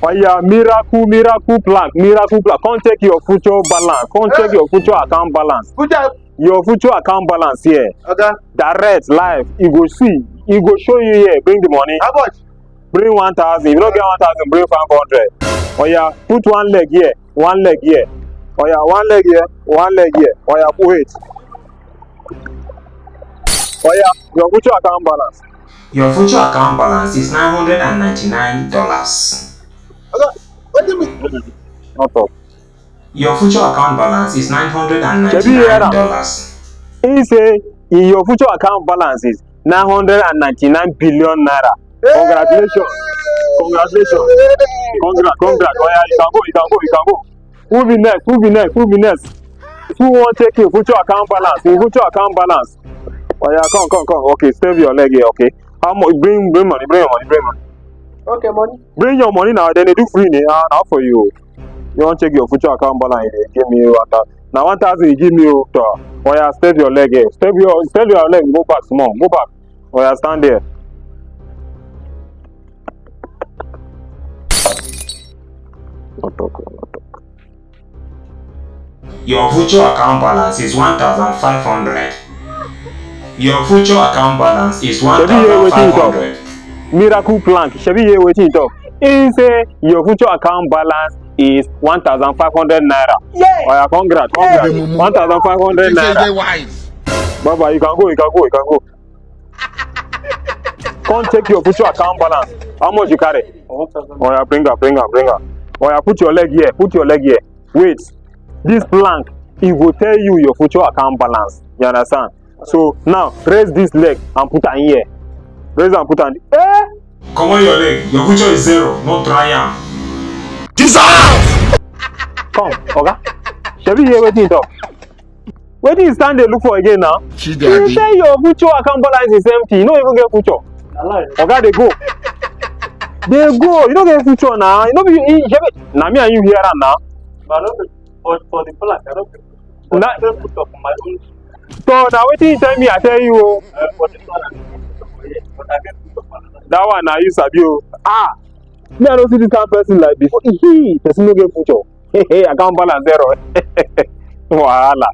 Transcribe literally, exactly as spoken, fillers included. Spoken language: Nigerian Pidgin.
Oya, miracle, miracle plank, miracle plank. Come check your future balance. Come check your future account balance. Future. Your future account balance here. Okay. Direct, live. You go see. You go show you here. Bring the money. How much? Bring one thousand. If you don't get one thousand, bring five hundred. Oya, put one leg here. One leg here. Oya, one leg here. One leg here. Oya, wait. Oya, your future account balance. Your future account balance is nine hundred and ninety-nine dollars. Oga, wetin be? Not up. Your future account balance is nine hundred and ninety-nine dollars. He say in your future account balance is nine hundred and ninety-nine billion naira. Congratulations. Congratulations. Congrats, congrats. Oya, you can go, you can go, you can go. Who be next? Who be next? Who be next? Who wan check your future account balance? Your future account balance. Oya, come, come, come. Okay, step your leg here, okay? How much? Bring, bring money, bring your money, bring money. Okay, money. Bring your money now, then they do free ni. Ah, now for you. You wan check your future account balance, you dey give me one thousand. Na one thousand you give me o, to. Oya, step your leg here. Step your, step your leg, go back small, go back. Oya, stand there. No talk, no talk. Your future account balance is one thousand five hundred. Your future account balance is one thousand five hundred. Miracle plank. Shebi you hear wetin he talk? He say your future account balance is one thousand five hundred naira. Yeah. Oya, congrats, congrats. Yeah. One thousand five hundred naira. Baba, you can go, you can go, you can go. Come check your future account balance. How much you carry? Oya, bring am, bring am, bring am. Oya, put your leg here, put your leg here. Wait, this plank, e go tell you your future account balance. You understand? So now, raise this leg and put am here. Raise and put am. Eh? Comot your leg. Your future is zero. No try am. Jesus! Come, oga. Shebi you hear wetin he talk? Wetin you stand dey look for again now? You say your future account balance is empty. You no even get future. Oga, dey go. Dey go. You no get future now. You no be, you, you, na me and you hear am now. But I no be, but for the plan, I no be. Na put up my own. So na wetin you tell me, I tell you o. Uh, for the plan, I no put up for here, but I get put up another. That one na you sabi o. Ah, me, I no see this kind person like before. Ehe, person no get future. Hey, hey, account balance zero. Wahala.